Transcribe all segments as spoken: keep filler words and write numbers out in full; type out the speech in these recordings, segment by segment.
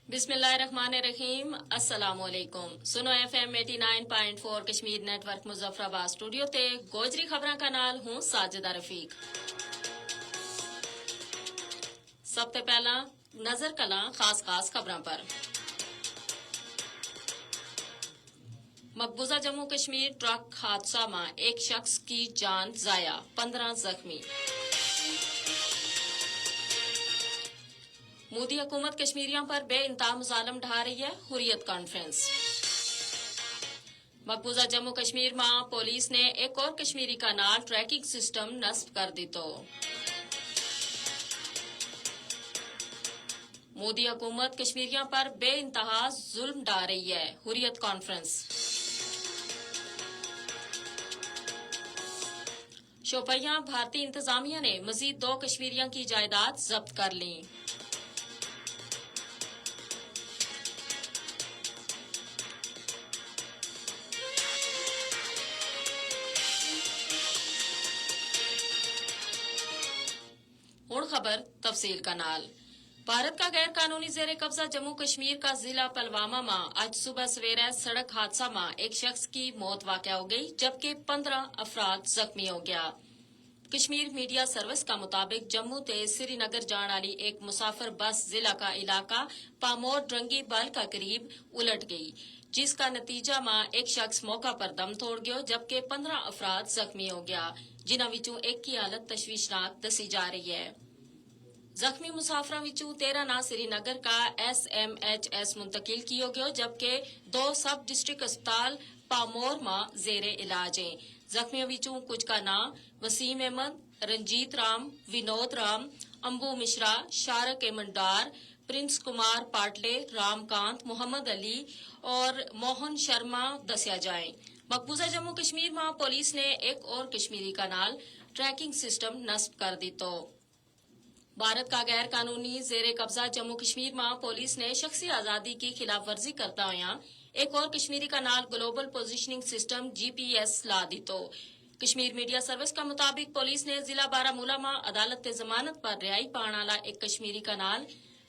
بسم اللہ الرحمن الرحیم۔ السلام علیکم۔ سنو ایف ایم ایٹی نائن پوائنٹ فور کشمیر نیٹ ورک مظفر آباد اسٹوڈیو تے گوجری خبراں کا نال ہوں ساجدہ رفیق۔ سب تے پہلاں نظر کلاں خاص خاص خبراں پر۔ مقبوضہ جموں کشمیر ٹرک حادثہ ما ایک شخص کی جان ضائع، پندرہ زخمی۔ مودی حکومت کشمیریاں پر بے انتہا مظالم ڈھا رہی ہے، حریت کانفرنس۔ مقبوضہ جموں کشمیر ما پولیس نے ایک اور کشمیری کا نال ٹریکنگ سسٹم نصب کر دیتو۔ مودی حکومت کشمیریاں پر بے انتہا ظلم ڈھا رہی ہے، حریت کانفرنس۔ شوپیاں بھارتی انتظامیہ نے مزید دو کشمیریاں کی جائیداد ضبط کر لیں۔ ہن خبر تفصیل کا نال۔ بھارت کا غیر قانونی زیر قبضہ جموں کشمیر کا ضلع پلوامہ ما اج صبح سویرے سڑک حادثہ ما ایک شخص کی موت واقع ہو گئی، جبکہ پندرہ افراد زخمی ہو گیا۔ کشمیر میڈیا سروس کا مطابق جموں تے سری نگر جان آلی ایک مسافر بس ضلع کا علاقہ پامور ڈرنگی بل کا قریب الٹ گئی، جس کا نتیجہ ما ایک شخص موقع پر دم توڑ گیو، جبکہ پندرہ افراد زخمی ہو گیا، جنہاں وچوں ایک کی حالت تشویشناک دسی جا رہی ہے۔ زخمی مسافراں وچوں تیرہ نا سری نگر کا ایس ایم ایچ ایس منتقل کیو گیو، جبکہ دو سب ڈسٹرکٹ اسپتال پامور ما زیر علاج ہیں۔ زخمیوں وچوں کچھ کا ناں وسیم احمد، رنجیت رام، ونود رام، امبو مشرا، شارق احمد ڈار، پرنس کمار پاٹلے، رام کانت، محمد علی اور موہن شرما دسیا جائیں۔ مقبوضہ جموں کشمیر ما پولیس نے ایک اور کشمیری کا نال ٹریکنگ سسٹم نصب کر دیتو۔ بھارت کا غیر قانونی زیر قبضہ جموں کشمیر ما پولیس نے شخصی آزادی کی خلاف ورزی کرتا ہویا ایک اور کشمیری کا نال گلوبل پوزیشننگ سسٹم جی پی ایس لا دیتو۔ کشمیر میڈیا سروس کا مطابق پولیس نے ضلع بارہ مولہ ما عدالت تے ضمانت پر رہائی پان آلا ایک کشمیری کا نال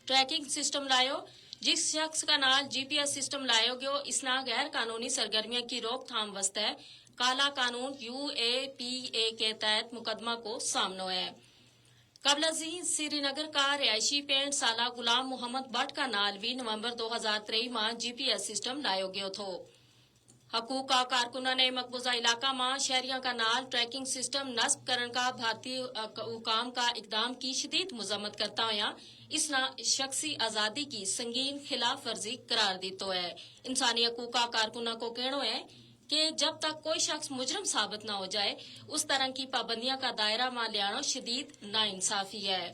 ٹریکنگ سسٹم لایو۔ جس شخص کا نال جی پی ایس سسٹم لایو گیو، اس نا غیر قانونی سرگرمیاں کی روک تھام واسطے کالا قانون یو اے پی اے کے تحت مقدمہ کو سامنو ہے۔ قبل ازیں سری نگر کا رہائشی پینٹ سالہ غلام محمد بٹ کا نال وی نومبر دو ہزار ترئی ما جی پی ایس سسٹم لایو گیو تھو۔ حقوق کا کارکناں نے مقبوضہ علاقہ ما شہریاں کا نال ٹریکنگ سسٹم نصب کرن کا بھارتی حکام کا اقدام کی شدید مذمت کرتا ہویا اس نا شخصی آزادی کی سنگین خلاف ورزی قرار دیتو ہے۔ انسانی حقوق کا کارکناں کو کہنو ہے کہ جب تک کوئی شخص مجرم ثابت نہ ہو جائے، اس طرح کی پابندیاں کا دائرہ ما لیانو شدید ناانصافی ہے۔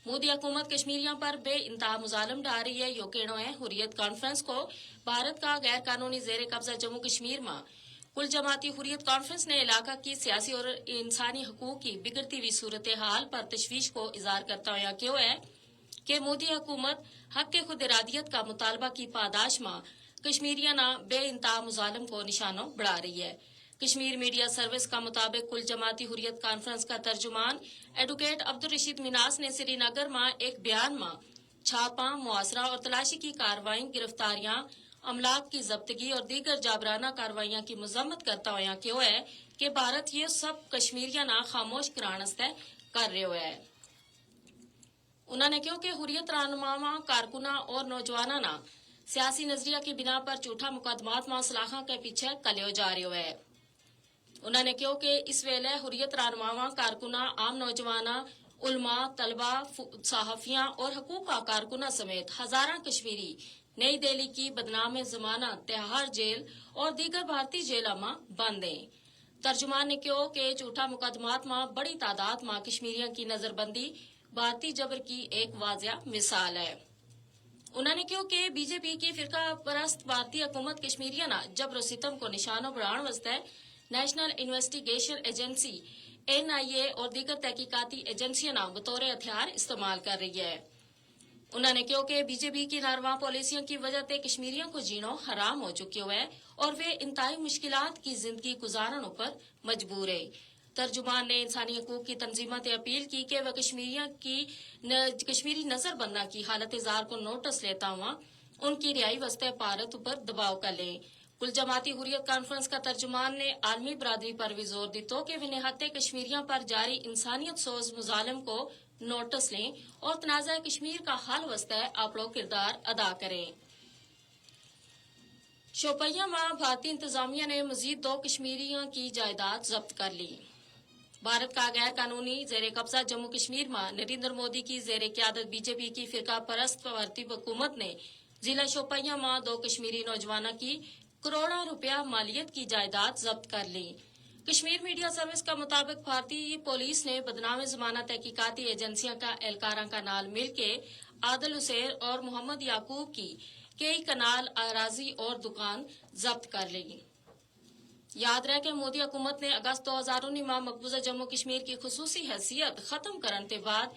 مودی حکومت کشمیریاں پر بے انتہا مظالم ڈھا رہی ہے، یوہ کہنو ہے حریت کانفرنس کو۔ بھارت کا غیر قانونی زیر قبضہ جموں کشمیر ما کل جماعتی حریت کانفرنس نے علاقہ کی سیاسی اور انسانی حقوق کی بگڑتی ہوئی صورتحال پر تشویش کو اظہار کرتا ہویا کہیو ہے کہ مودی حکومت حق خود ارادیت کا مطالبہ کی پاداش ما کشمیریاں نا بے انتہا مظالم کو نشانو بڑھا رہی ہے۔ کشمیر میڈیا سروس کا مطابق کل جماعتی حریت کانفرنس کا ترجمان ایڈوکیٹ عبدالرشید مناس نے سری نگر ما ایک بیان ما چھاپاں، محاصرہ اور تلاشی کی کارروائیاں، گرفتاریاں، املاک کی ضبطگی اور دیگر جابرانہ کارروائیاں کی مذمت کرتا ہویا کہیو ہے کہ بھارت یہ سب کشمیریاں نا خاموش کران استے کر رہیو ہے۔ انہاں نے کہیو کہ حریت رہنماواں، کارکناں اور نوجواناں نا سیاسی نظریہ کی بنا پر جھوٹا مقدمات ما سلاخاں کے پیچھے کلیو جا رہیو ہے۔ انہاں نے کہیو کہ اس ویلے حریت رہنماواں، کارکناں، عام نوجواناں، علماء، طلباء، صحافیاں اور حقوق کا کارکناں سمیت ہزاراں کشمیری نئی دہلی کی بدنام زمانہ تہار جیل اور دیگر بھارتی جیلاں ما بند ہیں۔ ترجمان نے کہیو کہ جھوٹا مقدمات ما بڑی تعداد ما کشمیریاں کی نظربندی بھارتی جبر کی ایک واضح مثال ہے۔ انہاں نے کہیو کہ بی جے پی کی فرقہ پرست بھارتی حکومت کشمیریاں نا جبر و ستم کو نشانو بڑھان واسطے نیشنل انویسٹیگیشن ایجنسی، این آئی اے اور دیگر تحقیقاتی ایجنسیاں نا بطور ہتھیار استعمال کر رہی ہے۔ انہوں نے کہیو کہ بی جے پی کی نارواں پالیسیوں کی وجہ تے کشمیریوں کو جینو حرام ہو چکیو ہے، اور وہ انتہائی مشکلات کی زندگی گزارن اپر مجبور ہے۔ ترجمان نے انسانی حقوق کی تنظیماں تے اپیل کی کہ وہ کشمیریوں کی کشمیری نظر بنداں کی حالت اظہار کو نوٹس لیتا ہوا ان کی رہائی واسطے بھارت اپر دباؤ کر لیں۔ کل جماعتی حریت کانفرنس کا ترجمان نے عالمی برادری پر بھی زور دیتو کہ وہ نہاتے کشمیریاں پر جاری انسانیت سوز مظالم کو نوٹس لیں اور تنازعہ کشمیر کا حل واسطے اپنو کردار ادا کریں۔ شوپیاں ما بھارتی انتظامیہ نے مزید دو کشمیریاں کی جائیداد ضبط کر لی۔ بھارت کا غیر قانونی زیر قبضہ جموں کشمیر ما نریندر مودی کی زیر قیادت بی جے پی کی فرقہ پرست بھارتی حکومت نے ضلع شوپیاں ما دو کشمیری نوجوانوں کی کروڑاں روپیہ مالیت کی جائیداد ضبط کر لی۔ کشمیر میڈیا سروس کا مطابق بھارتی پولیس نے بدنام زمانہ تحقیقاتی ایجنسیاں کا اہلکاراں کا نال مل کے عادل حسین اور محمد یعقوب کی کئی کنال اراضی اور دکان ضبط کر لی۔ یاد رہے کہ مودی حکومت نے اگست دو ہزار انی ماہ مقبوضہ جموں کشمیر کی خصوصی حیثیت ختم کرن تے بعد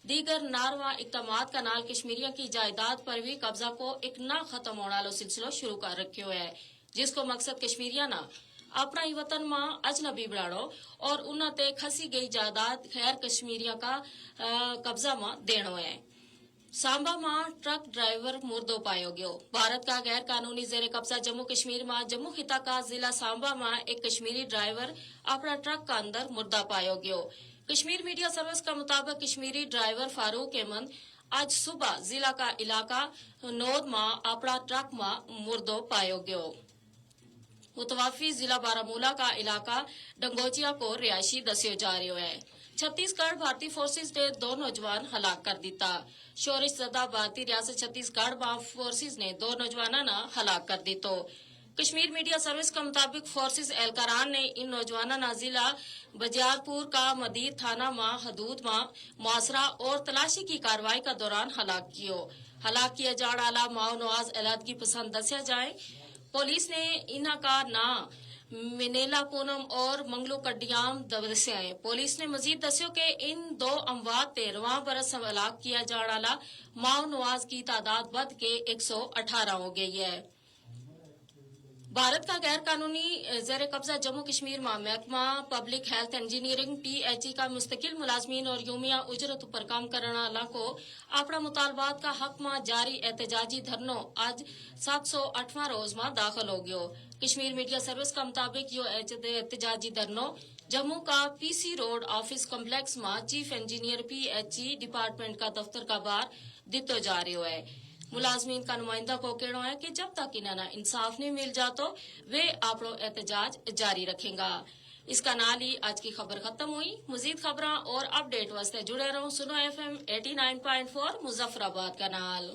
دیگر نارواں اقدامات کا نال کشمیریاں کی جائیداد پر بھی قبضہ کو ایک نہ ختم ہونا لو سلسلو شروع کر رکھیو ہے، جس کو مقصد کشمیریاں نا اپنا ہی وطن ما اجنبی بنانو اور انہاں تے کھسی گئی جائیداد خیر کشمیریاں کا قبضہ ما دینو ہے۔ سانبا ما ٹرک ڈرائیور مردو پایو گیو۔ بھارت کا غیر قانونی زیر قبضہ جموں کشمیر ما جموں خطہ کا ضلع سانبا ما ایک کشمیری ڈرائیور اپنا ٹرک کا اندر مردہ پایو گیو۔ کشمیر میڈیا سروس کا مطابق کشمیری ڈرائیور فاروق احمد اج صبح ضلع کا علاقہ نود ما اپنا ٹرک ما مردو پایو گیو۔ متوافی ضلع بارہ مولا کا علاقہ ڈنگوچیا کو رہائشی دسیو جا رہیو ہے۔ چھتیس گڑھ بھارتی فورسز نے دو نوجوان ہلاک کر دیتا۔ شورش زدہ بھارتی ریاست چھتیس گڑھ ما فورسز نے دو نوجواناں نا ہلاک کر دیتو۔ کشمیر میڈیا سروس کا مطابق فورسز اہلکاران نے ان نوجواناں نا ضلع بجیار پور کا مدیر تھانہ ما حدود ما محاصرہ اور تلاشی کی کاروائی کا دوران ہلاک کیو۔ ہلاک کیا جاڑ آلا ماؤ نواز علیحدگی پسند دسیا جائیں۔ پولیس نے انہاں کا ناں منیلا پونم اور منگلو کڈیام دسیا ہیں۔ پولیس نے مزید دسیو کہ ان دو اموات تے رواں برس ہلاک کیا جاڑ آلا ماؤ نواز کی تعداد بدھ کے ایک سو اٹھارہ ہو گئی ہے۔ بھارت کا غیر قانونی زیر قبضہ جموں کشمیر ما محکمہ پبلک ہیلتھ انجینئرنگ پی ایچ ای کا مستقل ملازمین اور یومیہ اجرت پر کام کرنا لا کو اپنا مطالبات کا حق ما جاری احتجاجی دھرنو اج سات سو اٹھواں روز ما داخل ہو گیو۔ کشمیر میڈیا سروس کا مطابق یوہ احتجاجی دھرنو جموں کا پی سی روڈ آفس کمپلیکس ما چیف انجینئر پی ایچ ای ڈیپارٹمنٹ کا دفتر کا بار دتو جا رہیو ہے۔ ملازمین کا نمائندہ کو کہنو ہے کہ جب تک انہاں نا انصاف نہیں مل جاتو ویہ اپنو احتجاج جاری رکھیں گا۔ اس کا نال ہی آج کی خبر ختم ہوئی۔ مزید خبراں اور اپڈیٹ واسطے جڑے رہو سنو ایف ایم ایٹی نائن پوائنٹ فور مظفرآباد کا نال۔